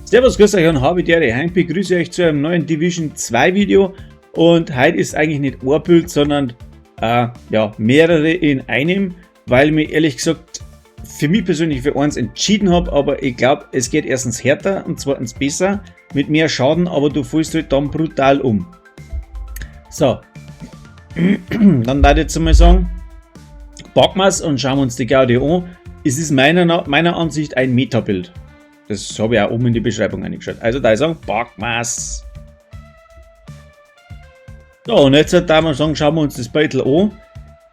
Servus, grüß euch und habe die Ehre. Heim begrüße euch zu einem neuen Division 2 Video. Und heute ist eigentlich nicht ein Build, sondern ja, mehrere in einem, weil mir ehrlich gesagt für mich persönlich für eins entschieden habe, aber ich glaube, es geht erstens härter und zweitens besser, mit mehr Schaden, aber du fällst halt dann brutal um. So, dann würde ich jetzt mal sagen, packen wir's und schauen wir uns die Gaudi an. Es ist meiner Ansicht ein Meta-Build. Das habe ich auch oben in die Beschreibung eingeschaut. Also da ich sagen, packen wir's. So, und jetzt da wir sagen, schauen wir uns das Beutel an.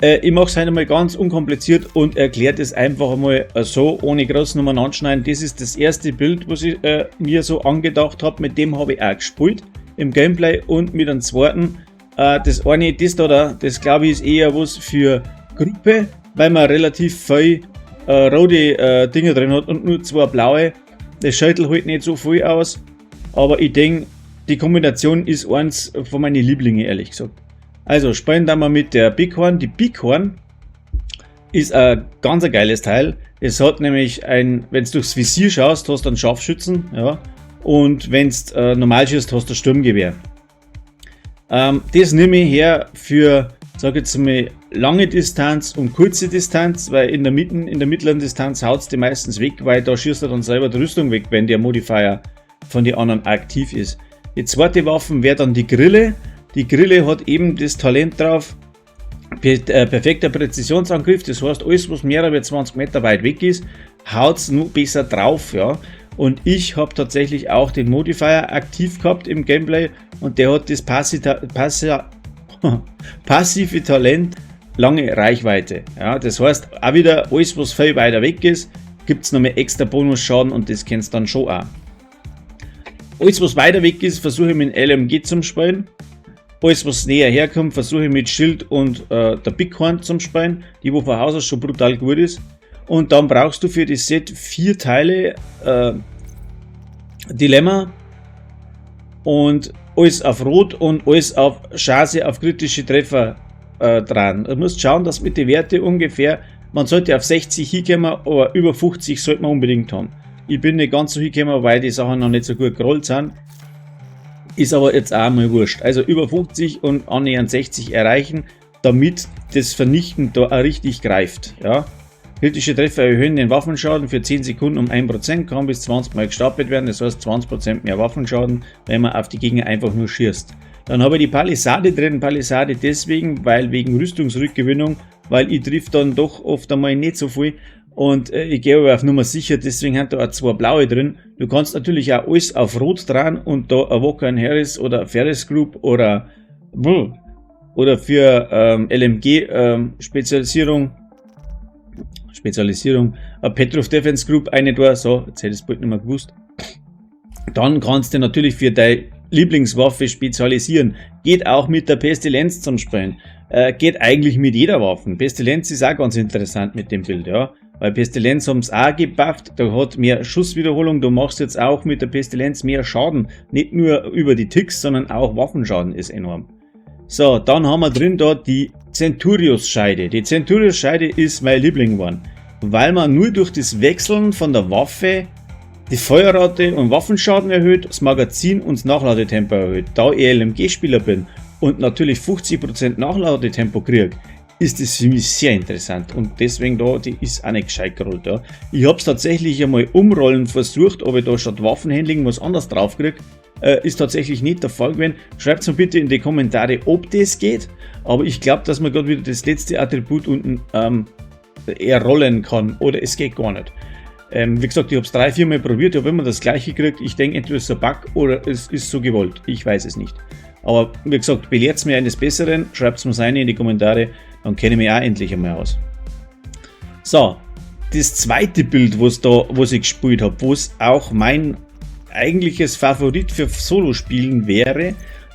Ich mache es heute mal ganz unkompliziert und erkläre das einfach einmal so, ohne groß Nummern anschneiden. Das ist das erste Build, was ich mir so angedacht habe. Mit dem habe ich auch gespielt im Gameplay und mit dem zweiten. Das eine, das da, das, glaube ich, ist eher was für Gruppe, weil man relativ viel rote Dinge drin hat und nur zwei blaue. Das schaut halt nicht so viel aus, aber ich denke, die Kombination ist eins von meinen Lieblingen, ehrlich gesagt. Also, spielen da mal mit der Bighorn. Die Bighorn ist ein ganz ein geiles Teil. Es hat nämlich ein, wenn du durchs Visier schaust, hast du einen Scharfschützen, ja. Und wenn du normal schießt, hast du ein Sturmgewehr. Das nehme ich her für, sag jetzt mal, lange Distanz und kurze Distanz, weil in der Mitte, in der mittleren Distanz haut es die meistens weg, weil da schießt er dann selber die Rüstung weg, wenn der Modifier von den anderen aktiv ist. Die zweite Waffe wäre dann die Grille. Die Grille hat eben das Talent drauf, perfekter Präzisionsangriff, das heißt, alles, was mehr als 20 Meter weit weg ist, haut es nur besser drauf, ja. Und ich habe tatsächlich auch den Modifier aktiv gehabt im Gameplay und der hat das passive Talent lange Reichweite. Ja, das heißt, auch wieder alles, was viel weiter weg ist, gibt es nochmal extra Bonusschaden und das kennst du dann schon auch. Alles, was weiter weg ist, versuche ich mit LMG zum Spielen. Alles, was näher herkommt, versuche ich mit Schild und der Bighorn zum Spielen, die wo von Haus aus schon brutal gut ist. Und dann brauchst du für das Set vier Teile Dilemma und alles auf Rot und alles auf Chance auf kritische Treffer dran. Du musst schauen, dass mit den Werte ungefähr, man sollte auf 60 hinkommen, aber über 50 sollte man unbedingt haben. Ich bin nicht ganz so hingekommen, weil die Sachen noch nicht so gut gerollt sind. Ist aber jetzt auch mal wurscht. Also über 50 und annähernd 60 erreichen, damit das Vernichten da auch richtig greift. Ja. Kritische Treffer erhöhen den Waffenschaden für 10 Sekunden um 1%, kann bis 20 Mal gestapelt werden, das heißt 20% mehr Waffenschaden, wenn man auf die Gegner einfach nur schießt. Dann habe ich die Palisade drin, Palisade deswegen, weil wegen Rüstungsrückgewinnung, weil ich triff dann doch oft einmal nicht so viel und ich gehe aber auf Nummer sicher, deswegen haben da auch zwei blaue drin. Du kannst natürlich auch alles auf Rot dran und da ein Walker and Harris oder Ferris Group oder für LMG Spezialisierung, Petrov Defense Group eine da, so, jetzt hätte ich es bald nicht mehr gewusst. Dann kannst du natürlich für deine Lieblingswaffe spezialisieren. Geht auch mit der Pestilenz zum Spielen. Geht eigentlich mit jeder Waffe. Pestilenz ist auch ganz interessant mit dem Build, ja. Weil Pestilenz haben es auch gebufft, da hat mehr Schusswiederholung, du machst jetzt auch mit der Pestilenz mehr Schaden. Nicht nur über die Ticks, sondern auch Waffenschaden ist enorm. So, dann haben wir drin da die Centurius-Scheide. Die Centurius-Scheide ist mein Liebling geworden, weil man nur durch das Wechseln von der Waffe die Feuerrate und Waffenschaden erhöht, das Magazin und das Nachladetempo erhöht. Da ich LMG-Spieler bin und natürlich 50% Nachladetempo kriege, ist das für mich sehr interessant und deswegen da, die ist auch nicht gescheit gerollt. Ja. Ich habe es tatsächlich einmal umrollen versucht, ob ich da statt Waffenhandling was anderes drauf kriege. Ist tatsächlich nicht der Fall gewesen. Schreibt mir bitte in die Kommentare, ob das geht. Aber ich glaube, dass man gerade wieder das letzte Attribut unten errollen kann oder es geht gar nicht. Wie gesagt, ich habe es drei, vier Mal probiert, ich habe immer das Gleiche gekriegt. Ich denke, entweder ist es ein Bug oder es ist so gewollt. Ich weiß es nicht. Aber wie gesagt, belehrt mir eines Besseren, schreibt es mir seine in die Kommentare, dann kenne ich mich auch endlich einmal aus. So, das zweite Build, was ich gespielt habe, wo es auch mein eigentliches Favorit für Solo-Spielen wäre,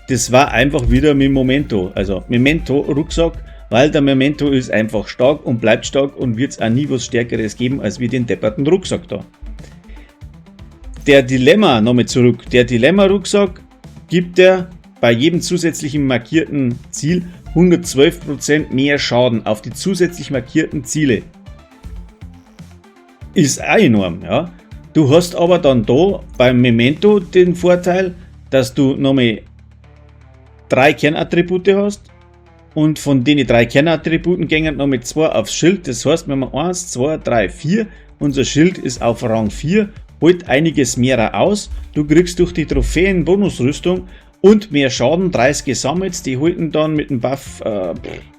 das war einfach wieder mit Memento. Also Memento Rucksack, weil der Memento ist einfach stark und bleibt stark und wird es auch nie was Stärkeres geben als wie den depperten Rucksack da. Der Dilemma, nochmal zurück, der Dilemma-Rucksack gibt er bei jedem zusätzlichen markierten Ziel 112% mehr Schaden auf die zusätzlich markierten Ziele. Ist auch enorm, ja. Du Du hast aber dann da beim Memento den Vorteil, dass du nochmal drei Kernattribute hast und von den drei Kernattributen gängen nochmal zwei aufs Schild. Das heißt, wir haben 1, 2, 3, 4. Unser Schild ist auf Rang 4, holt einiges mehr aus. Du kriegst durch die Trophäen Bonusrüstung und mehr Schaden, 30 gesammelt. Die halten dann mit dem Buff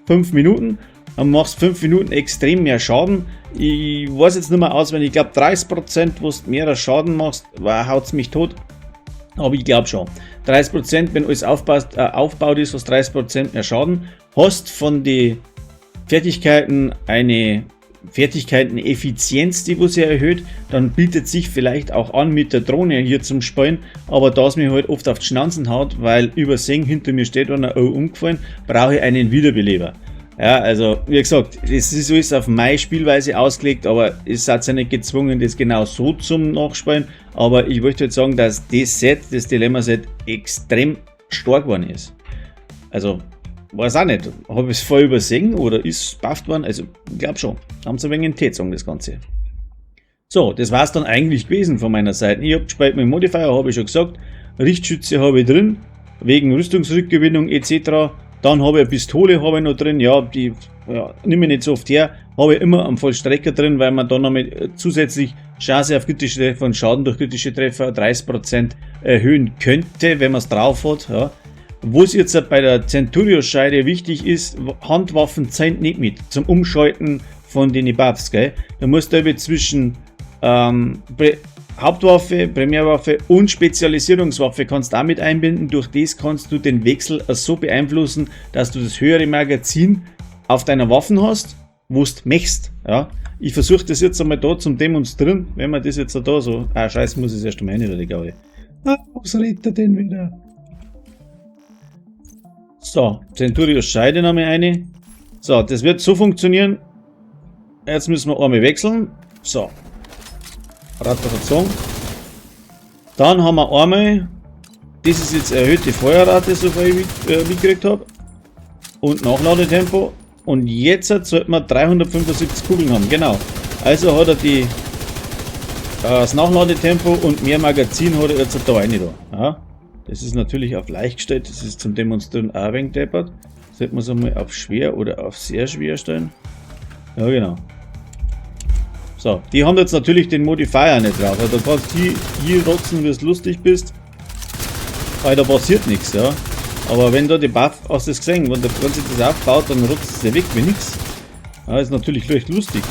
5 Minuten. Dann machst 5 Minuten extrem mehr Schaden. Ich weiß jetzt nicht mehr auswendig, ich glaube 30%, wo du mehr Schaden machst, haut mich tot. Aber ich glaube schon. 30%, wenn alles aufbaut ist, hast 30% mehr Schaden. Hast von den Fertigkeiten eine Fertigkeiten-Effizienz, die wo sich erhöht, dann bietet sich vielleicht auch an, mit der Drohne hier zum Spielen, aber da es mir halt oft auf die Schnauzen haut, weil übersehen, hinter mir steht einer, oh, umgefallen, brauche ich einen Wiederbeleber. Ja, also wie gesagt, es ist alles auf meine Spielweise ausgelegt, aber ihr seid ja nicht gezwungen, das genau so zum Nachspielen. Aber ich möchte halt sagen, dass das Set, das Dilemma-Set, extrem stark geworden ist. Also, weiß auch nicht, habe ich es voll übersehen oder ist bufft worden? Also, ich glaube schon. Haben sie ein wenig in Tee gezogen, das Ganze. So, das war es dann eigentlich gewesen von meiner Seite. Ich habe gespielt mit Modifier, habe ich schon gesagt. Richtschütze habe ich drin, wegen Rüstungsrückgewinnung etc. Dann habe ich eine Pistole habe ich noch drin, ja, die, ja, nehme ich nicht so oft her, habe ich immer am Vollstrecker drin, weil man dann noch mit zusätzlich Chance auf kritische Treffer und Schaden durch kritische Treffer 30% erhöhen könnte, wenn man es drauf hat. Ja. Wo es jetzt bei der Centurio-Scheide wichtig ist, Handwaffen zählen nicht mit zum Umschalten von den Buffs. Gell? Da musst du eben zwischen Hauptwaffe, Primärwaffe und Spezialisierungswaffe kannst du damit einbinden. Durch das kannst du den Wechsel so beeinflussen, dass du das höhere Magazin auf deiner Waffen hast, wo du möchtest. Ja. Ich versuche das jetzt einmal da zum Demonstrieren, wenn man das jetzt da so. Ah, scheiße, muss ich erst einmal rein, glaube ich. Ah, was redet er denn wieder? So, Centurios Scheide noch mal eine. So, das wird so funktionieren. Jetzt müssen wir einmal wechseln. So. Rattverzogen. Dann haben wir einmal, das ist jetzt erhöhte Feuerrate, soweit ich mitgekriegt habe. Und Nachladetempo. Und jetzt sollte man 375 Kugeln haben, genau. Also hat er das Nachladetempo und mehr Magazin hat er jetzt da rein da. Ja. Das ist natürlich auf leicht gestellt, das ist zum Demonstrieren auch ein wenig deppert. Sollte man es einmal auf schwer oder auf sehr schwer stellen. Ja, genau. So, die haben jetzt natürlich den Modifier nicht drauf. Also, da kannst du hier rotzen, wie es lustig bist. Weil da passiert nichts, ja. Aber wenn da die Buff, hast du das gesehen, wenn der ganze das aufbaut, dann rotzt es weg wie nix. Ja, ist natürlich recht lustig.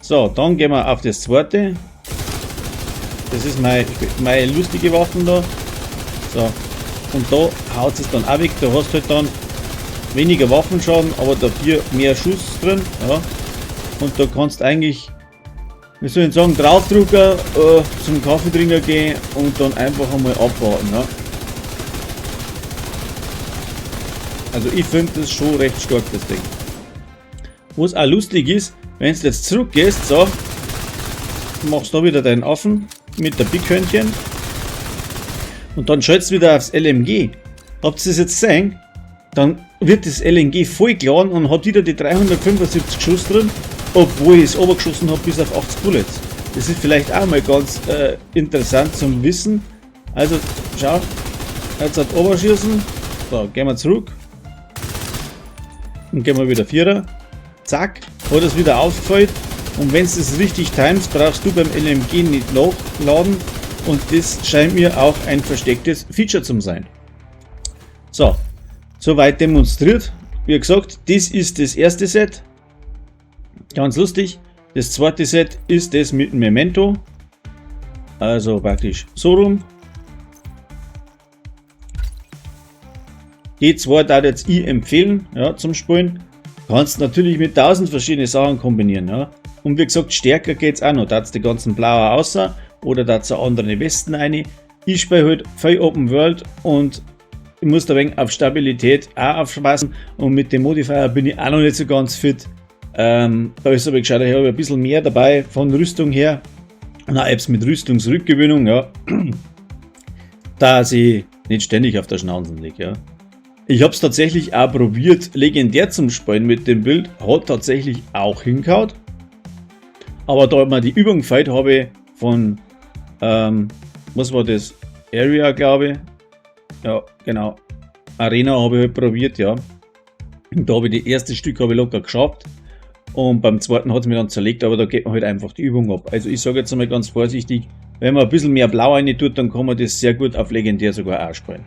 So, dann gehen wir auf das zweite. Das ist meine lustige Waffen da. So, und da haut es dann auch weg. Da hast du halt dann weniger Waffenschaden, aber dafür mehr Schuss drin. Ja. Und da kannst du eigentlich, wie soll ich sagen, draufdrucken, zum Kaffeetrinker gehen und dann einfach einmal abwarten. Ja. Also ich finde das schon recht stark, das Ding. Was auch lustig ist, wenn du jetzt zurückgehst, so, machst du da wieder deinen Affen mit der Pickhörnchen und dann schaltest du wieder aufs LMG. Habt ihr das jetzt gesehen? Dann wird das LMG voll geladen und hat wieder die 375 Schuss drin, obwohl ich es runtergeschossen habe bis auf 80 Bullets. Das ist vielleicht auch mal ganz interessant zum Wissen. Also, schau, jetzt hat Oberschießen. So, gehen wir zurück. Und gehen wir wieder Vierer. Zack, hat es wieder aufgefüllt. Und wenn es das richtig timest, brauchst du beim LMG nicht nachladen. Und das scheint mir auch ein verstecktes Feature zu sein. So, soweit demonstriert. Wie gesagt, das ist das erste Set. Ganz lustig. Das zweite Set ist das mit dem Memento. Also praktisch so rum. Die zwei darf jetzt ich empfehlen, ja, zum Spielen. Kannst natürlich mit 1000 verschiedene Sachen kombinieren. Ja. Und wie gesagt, stärker geht's auch noch. Da hat's die ganzen blauen außer oder da hat's andere Westen rein. Ich spiele halt voll Open World und ich muss da ein wenig auf Stabilität auch aufpassen. Und mit dem Modifier bin ich auch noch nicht so ganz fit. Da ist aber gescheiter, ich habe ein bisschen mehr dabei von Rüstung her. Und auch Apps mit Rüstungsrückgewinnung, ja. Da ich nicht ständig auf der Schnauze liege, ja. Ich hab's tatsächlich auch probiert, legendär zum Spielen mit dem Build. Hat tatsächlich auch hingehauen. Aber da mir die Übung gefällt, habe ich von Was war das? Area, glaube ich. Ja, genau. Arena habe ich halt probiert, ja. Und da habe ich das erste Stück habe ich locker geschafft. Und beim zweiten hat es mich dann zerlegt, aber da geht man halt einfach die Übung ab. Also ich sage jetzt einmal ganz vorsichtig, wenn man ein bisschen mehr Blau rein tut, dann kann man das sehr gut auf legendär sogar auch spielen.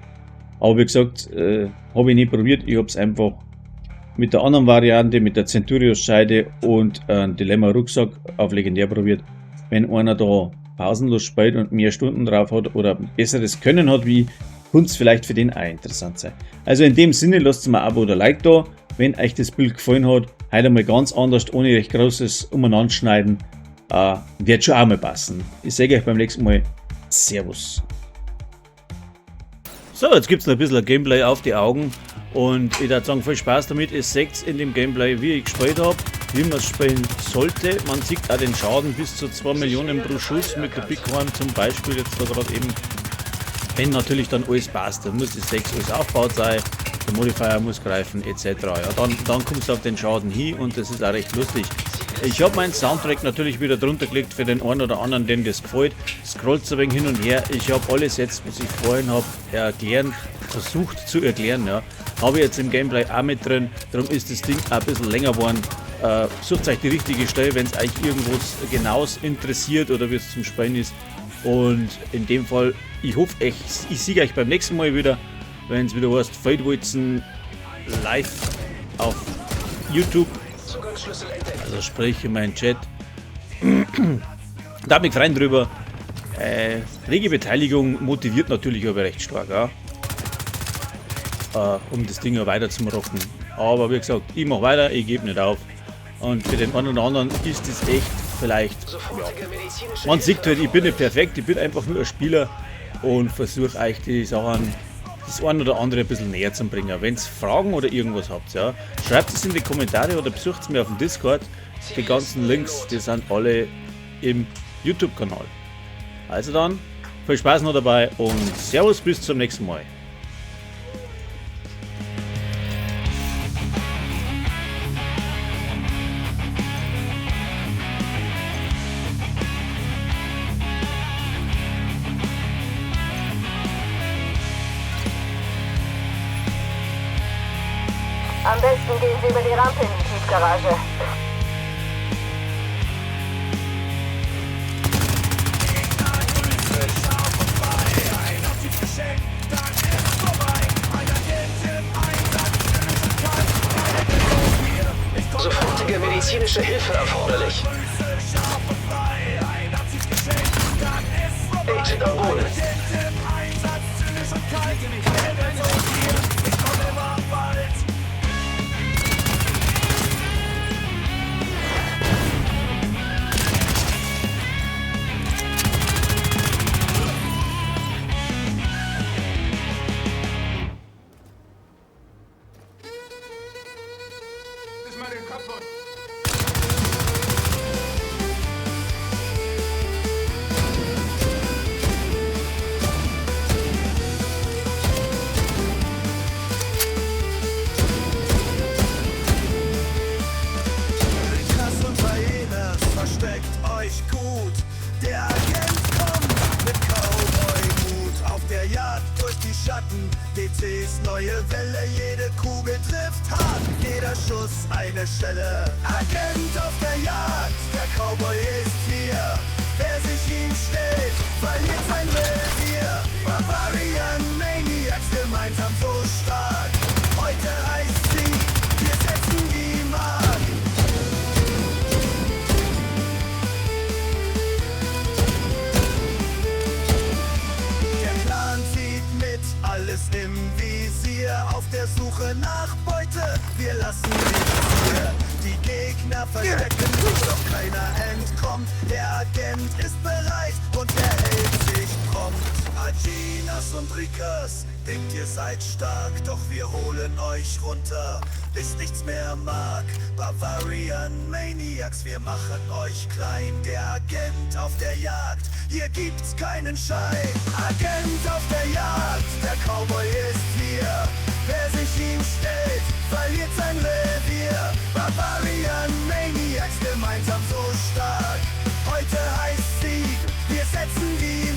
Aber wie gesagt, habe ich nicht probiert. Ich habe es einfach mit der anderen Variante, mit der Centurios-Scheide und Dilemma-Rucksack auf legendär probiert. Wenn einer da pausenlos spielt und mehr Stunden drauf hat oder besseres Können hat wie ich, könnte es vielleicht für den auch interessant sein. Also in dem Sinne, lasst mal ein Abo oder Like da, wenn euch das Bild gefallen hat. Heute mal ganz anders, ohne recht großes Umeinanderschneiden. Wird schon auch mal passen. Ich sage euch beim nächsten Mal Servus. So, jetzt gibt's noch ein bisschen ein Gameplay auf die Augen und ich würde sagen, viel Spaß damit. Ihr seht in dem Gameplay, wie ich gespielt hab, wie man es spielen sollte. Man sieht auch den Schaden bis zu 2 Millionen pro Schuss mit der Bighorn zum Beispiel jetzt da gerade eben. Wenn natürlich dann alles passt, dann muss die 6 alles aufgebaut sein, der Modifier muss greifen etc. Ja, dann kommst du auf den Schaden hin und das ist auch recht lustig. Ich hab meinen Soundtrack natürlich wieder drunter gelegt für den einen oder anderen, dem das gefällt. Scrollt so ein wenig hin und her. Ich hab alles jetzt, was ich vorhin hab, erklären, versucht zu erklären, ja. Habe ich jetzt im Gameplay auch mit drin, darum ist das Ding auch ein bisschen länger geworden. Sucht euch die richtige Stelle, wenn's euch irgendwas genaues interessiert oder wie es zum Spielen ist. Und in dem Fall, ich hoffe, ich sehe euch beim nächsten Mal wieder, wenn's wieder heißt, Feldwalzen live auf YouTube. Also sprich in meinen Chat. Da hab ich mich freuen drüber. Rege Beteiligung motiviert natürlich aber recht stark, ja. Um das Ding ja weiter zu rocken. Aber wie gesagt, ich mach weiter, ich geb nicht auf. Und für den einen oder anderen ist es echt vielleicht, ja. Man sieht halt, ich bin nicht perfekt, ich bin einfach nur ein Spieler und versuche euch die Sachen, das ein oder andere ein bisschen näher zu bringen. Wenn's Fragen oder irgendwas habt, ja, schreibt es in die Kommentare oder besucht mir auf dem Discord. Die ganzen Links, die sind alle im YouTube-Kanal. Also dann, viel Spaß noch dabei und Servus, bis zum nächsten Mal. Am besten gehen Sie über die Rampe in die Tiefgarage. Sofortige medizinische Hilfe erforderlich. Agent am Boden. DCs neue Welle, jede Kugel trifft hart, jeder Schuss eine Schelle. Agent auf der Jagd, der Cowboy ist hier. Wer sich ihm stellt, verliert sein Revier. Bavarian Maniacs, gemeinsam so stark. Heute heißt sie, wir setzen die Mark. Der Clan zieht mit, alles im Visier. Auf der Suche nach Beute, wir lassen nichts hier. Die Gegner verstecken sich, doch keiner entkommt. Der Agent ist bereit und er hält sich prompt. Aginas und Rikas, denkt ihr seid stark, doch wir holen euch runter, bis nichts mehr mag. Bavarian Maniacs, wir machen euch klein. Der Agent auf der Jagd, hier gibt's keinen Schein. Agent auf der Jagd, der Cowboy ist hier. Wer sich ihm stellt, verliert sein Revier. Bavarian Maniacs, gemeinsam so stark. Heute heißt Sieg, wir setzen die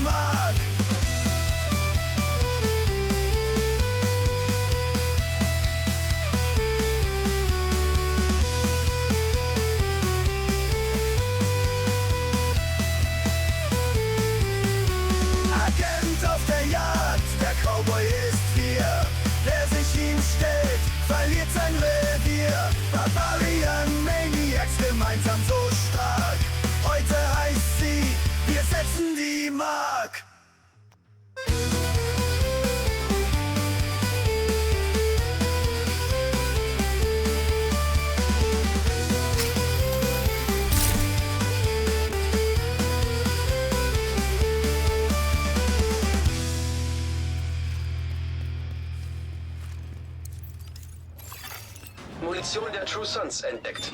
Visier. Bavarian Maniacs, gemeinsam so stark. Heute heißt sie, wir setzen die Mark. Munition der True Sons entdeckt.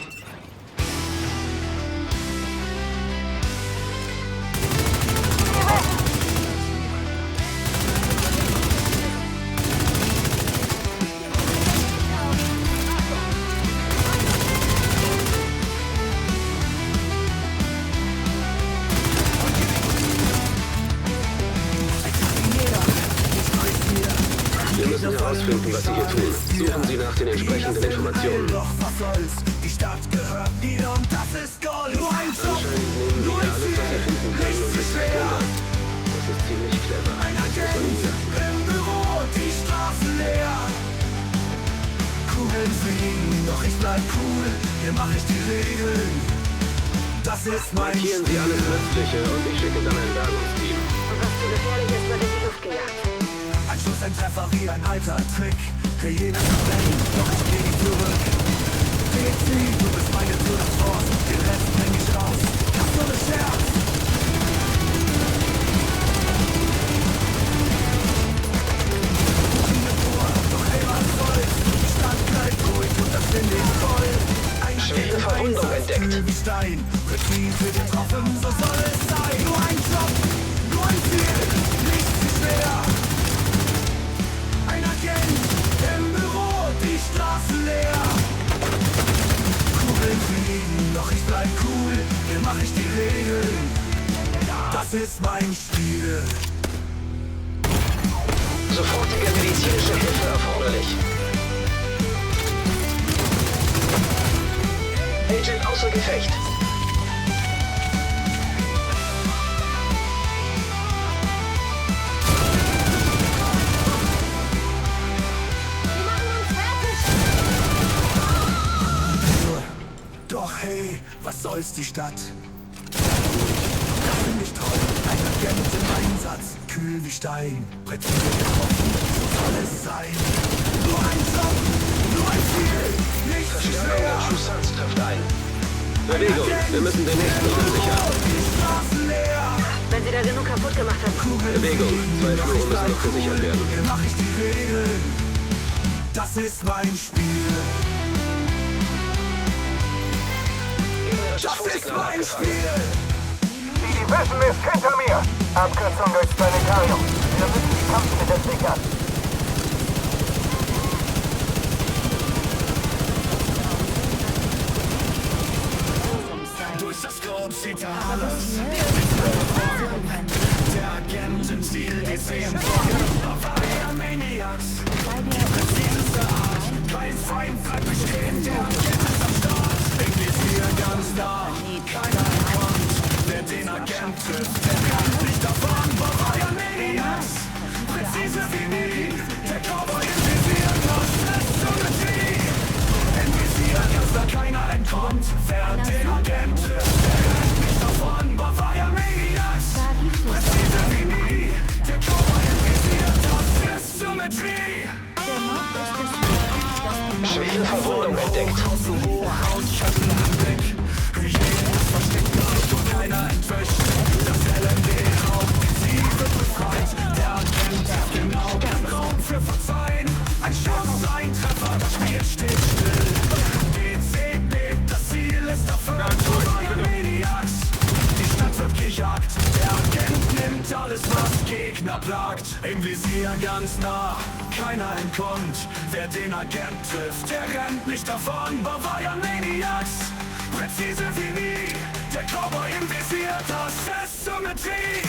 Wir müssen herausfinden, was Sie hier tun. Suchen Sie nach den entsprechenden Informationen. Doch was soll's, die Stadt gehört mir und das ist Gold. Nur ein Job, Anscheinend nehmen Sie nur hier ein alles, was Sie Ziel, finden können nichts und zu recyceln schwer. das. Das ist ziemlich clever. Ein Das muss man Agent ihnen lassen. im Büro, die Straßen leer. Kugeln fliegen, doch ich bleib cool, hier mach ich die Regeln. Das ist mein Markieren Sie alles Nützliche und ich schicke dann ein Bergungsteam. Und was zu gefährlich ist, wird in die Luft gejagt. Ein Schuss, ein Treffer wie ein alter Trick. Hyänen verbrennen, doch ich geh nicht zurück. DC, du bist meine Tour de Force, den Rest bring ich raus. Das ohne Scherz. Routine pur, doch hey, was soll's? Die Stadt bleibt ruhig und das finde ich toll. Ein Schwere Agent im Verwundung Einsatz, entdeckt. kühl wie Stein, präzise getroffen, so soll es sein. Nur ein Job, nur ein Ziel, nichts zu schwer. Ein Agent im Büro, die Straßen leer. Kugeln fliegen, doch ich bleib cool. Hier mach ich die Regeln. Das ist mein Spiel. Sofortige medizinische Hilfe erforderlich. Agent außer Gefecht. Die machen uns fertig! Doch hey, was soll's die Stadt? Das finde ich toll. Ein Agent im Einsatz, kühl wie Stein, präzise getroffen, so soll es sein. Nur ein Job, nur ein Ziel, nichts zu Verstärkung schwer. der True Sons trifft ein. Bewegung, wir müssen den nächsten Raum sichern. Die Straßen leer. Wenn sie da genug kaputt gemacht haben. Kugeln Bewegung. fliegen, Zwei doch Flure ich müssen bleib noch gesichert cool. werden. Hier mach ich die Regeln. Das ist mein Spiel. Gegnerisches Das ist Funksignal mein abgefangen. Spiel. Die Division ist hinter mir! Abkürzung durchs Planetarium. Wir müssen die Kampfmittel sichern. Durch das Scope sieht er alles. Der Agent im Ziel, die sehen Bavaria Maniacs. Die präziseste Art. Kein Feind bleibt bestehen. Der Agent ist am Start. Im Visier ganz nah. Keiner entkommt. Wer den Agent trifft, der kann nicht davon. Bavaria Maniacs. Präzise wie nie. Der Cowboy im Visier, das ist Symmetrie. Im Visier, dass da keiner entkommt. Wer den Agent trifft, der rennt nicht davon. Bavaria Maniacs. Präzise wie nie. Der Cowboy im Visier, das ist Symmetrie. Schwere Verwundung entdeckt. Hochhaus zu Hochhaus, Schatten im Blick. Hyänen verstecken sich, doch keiner entwischt. Das LMD raubt, sie wird befreit. Der Agent ist genau kein Raum für Verzeihen. Ein Schuss, ein Treffer, das Spiel steht still. DC lebt, das Ziel ist erfüllt. Bavaria Maniacs, die Stadt wird gejagt. Der Agent nimmt alles, was Gegner plagt. Im Visier ganz nah, keiner entkommt. Wer den Agent trifft, der rennt nicht davon. Bavaria Maniacs, präzise wie nie. Der Cowboy im Visier, das ist Symmetrie.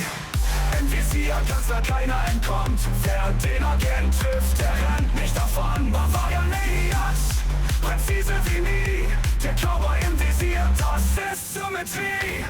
Im Visier ganz nah, keiner entkommt. Wer den Agent trifft, der rennt nicht davon. Bavaria Maniacs, präzise wie nie. Der Cowboy im Visier, das ist Symmetrie.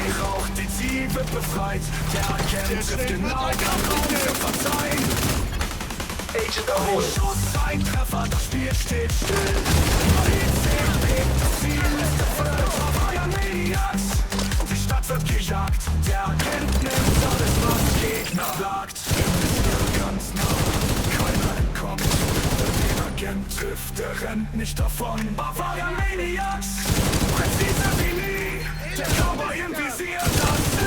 Die raucht, die Ziel wird befreit. Der Agent trifft genau, kein Raum für Verzeihen. Agent Ahol. Ein Schuss, ein Treffer, das Spiel steht still. Die bebt, das Ziel ist erfüllt. Bavarian Maniacs, und die Stadt wird gejagt. Der Agent nimmt alles, was Gegner plagt. Ist ganz nah, keiner entkommt. Wer den Agent trifft, der rennt nicht davon. Bavarian Maniacs, präzise wie nie. Der Cowboy im Visier, das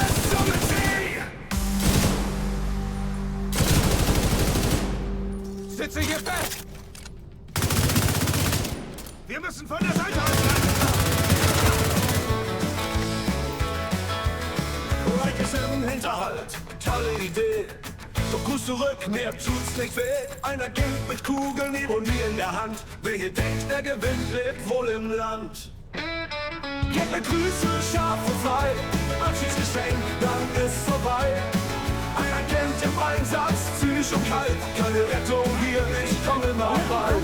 ist Symmetrie. Sitze hier fest! Wir müssen von der Seite angreifen! Reich ist im Hinterhalt, tolle Idee. Doch Gruß zurück, mir tut's nicht weh. Ein Agent mit Kugeln, Ironie in der Hand. Wer hier denkt, er gewinnt, lebt wohl im Land. Gegner Grüße, scharf und frei. Abschiedsgeschenk, dann ist vorbei. Ein Agent im Einsatz, zynisch und kalt. Keine Rettung hier, ich komme immer bald.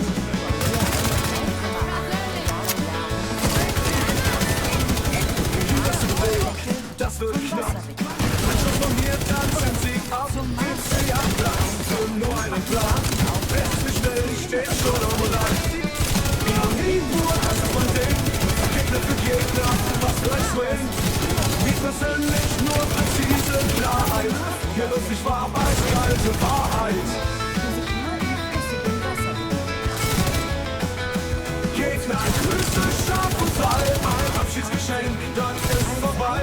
Das wird knapp. Ein Schuss von mir, dann sind sie ab. Gibt's am Platz für nur einen Plan. Wer es nicht will, steht schon am Rand. Ironie pur, das ist mein Ding. Gegner für Gegner, was für ein Swing. Nicht persönlich, nur präzise Klarheit. Hier lustig war, eiskalte Wahrheit. Gegner, Grüße, scharf und frei. Ein Abschiedsgeschenk, dann ist vorbei.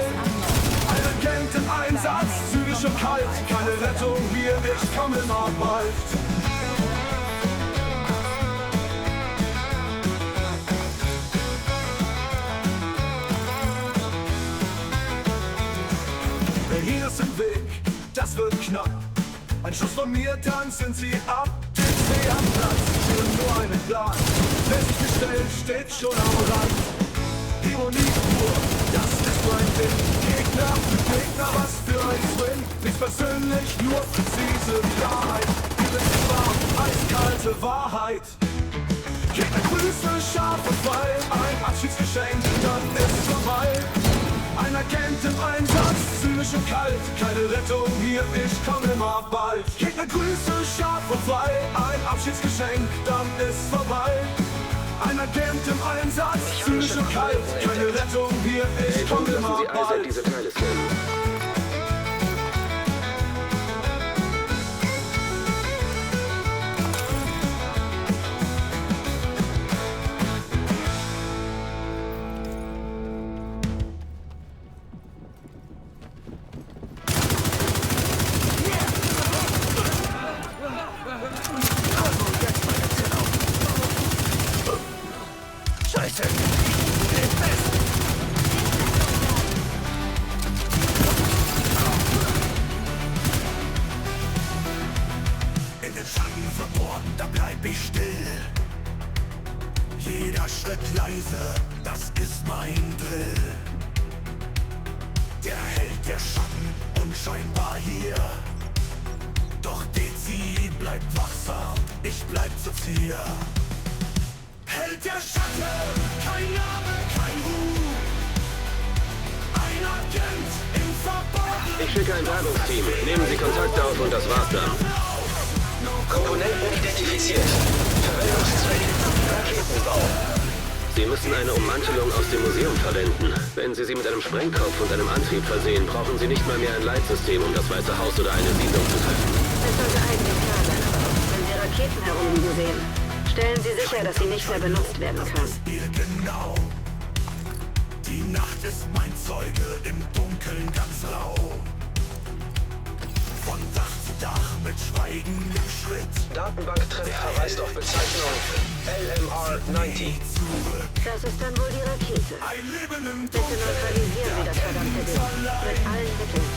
Ein Agent im Einsatz, zynisch und kalt. Keine Rettung hier, ich komme immer bald. Wer hier ist im Weg, das wird knapp. Ein Schuss von mir, dann sind sie ab. DC am Platz, für nur einen Plan. Wer sich bestellt, steht schon am Rand. Ironie pur, das ist mein Ding. Gegner für Gegner, was für ein Swing. Nicht persönlich, nur präzise Klarheit. Die ist warm, eiskalte Wahrheit. Gegner Grüße, scharf und frei. Ein Abschiedsgeschenk, dann ist vorbei. Ein Agent im Einsatz, zynisch und kalt. Keine Rettung hier, ich komme immer bald. Gegner Grüße, scharf und frei. Ein Abschiedsgeschenk, dann ist vorbei. Ein Agent im Einsatz, zynisch und kalt. Keine Rettung hier, ich komme Agent, lassen immer Sie Isaac bald. diese Teile scannen. Scheiße! Steht fest! In den Schatten verborgen, da bleib ich still. Jeder Schritt leise, das ist mein Drill. Der Held der Schatten, unscheinbar hier. Doch Dezi bleibt wachsam, ich bleib zu Zier. Held der Schatten, kein Name, kein Ruhm. Ein Agent im Verborgenen. Ich schicke ein Bergungsteam. Nehmen Sie Kontakt auf und das war's dann. Komponenten identifiziert. Verwendungszweck: Raketenbau. Sie müssen eine Ummantelung aus dem Museum verwenden. Wenn Sie sie mit einem Sprengkopf und einem Antrieb versehen, brauchen Sie nicht mal mehr ein Leitsystem, um das Weiße Haus oder eine Siedlung zu treffen. Es sollte eigentlich klar sein, aber wenn Sie Raketen herumliegen sehen, stellen Sie sicher, dass sie nicht mehr benutzt werden können. Ihr genau. Die Nacht ist mein Zeuge, im Dunkeln ganz rau. Von Dach zu Dach mit schweigendem Schritt. Datenbanktreff verweist auf Bezeichnung LMR-90. Das ist dann wohl die Rakete. Ein Leben im Bitte Dunkeln, neutralisieren Sie das verdammte Ding. Mit allen Mitteln.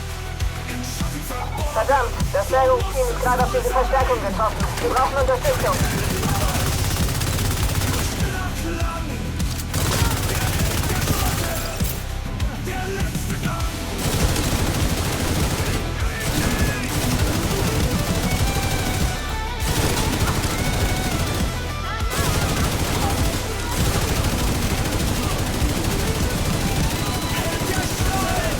im Schatten verborgen. Verdammt, das Bergungsteam ist gerade auf diese Verstärkung getroffen. Wir brauchen Unterstützung. Stiller Klang. Der Held der Schatten, der letzte Gang. Held der Stahl,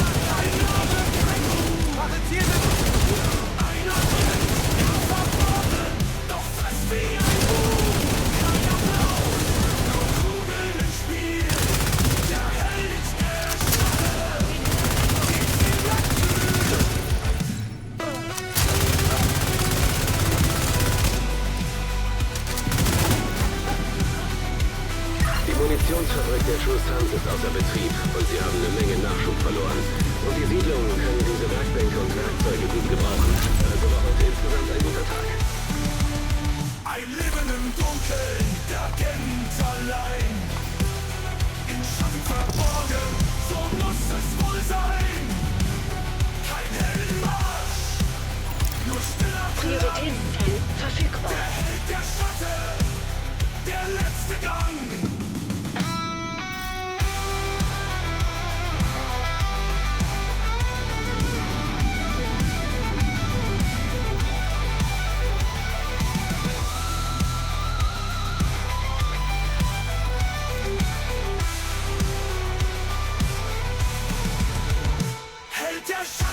Betrieb und sie haben eine Menge Nachschub verloren. Und die Siedlungen können diese Werkbänke und Werkzeuge gut gebrauchen. Also war heute insgesamt ein guter Tag. Ein Leben im Dunkeln, der Agent allein. In Schatten verborgen, so muss es wohl sein. Kein Heldenmarsch, nur stiller Klang. Priorität 10 verfügbar. Der Held der Schatten, der letzte Gang. Held der Schatten.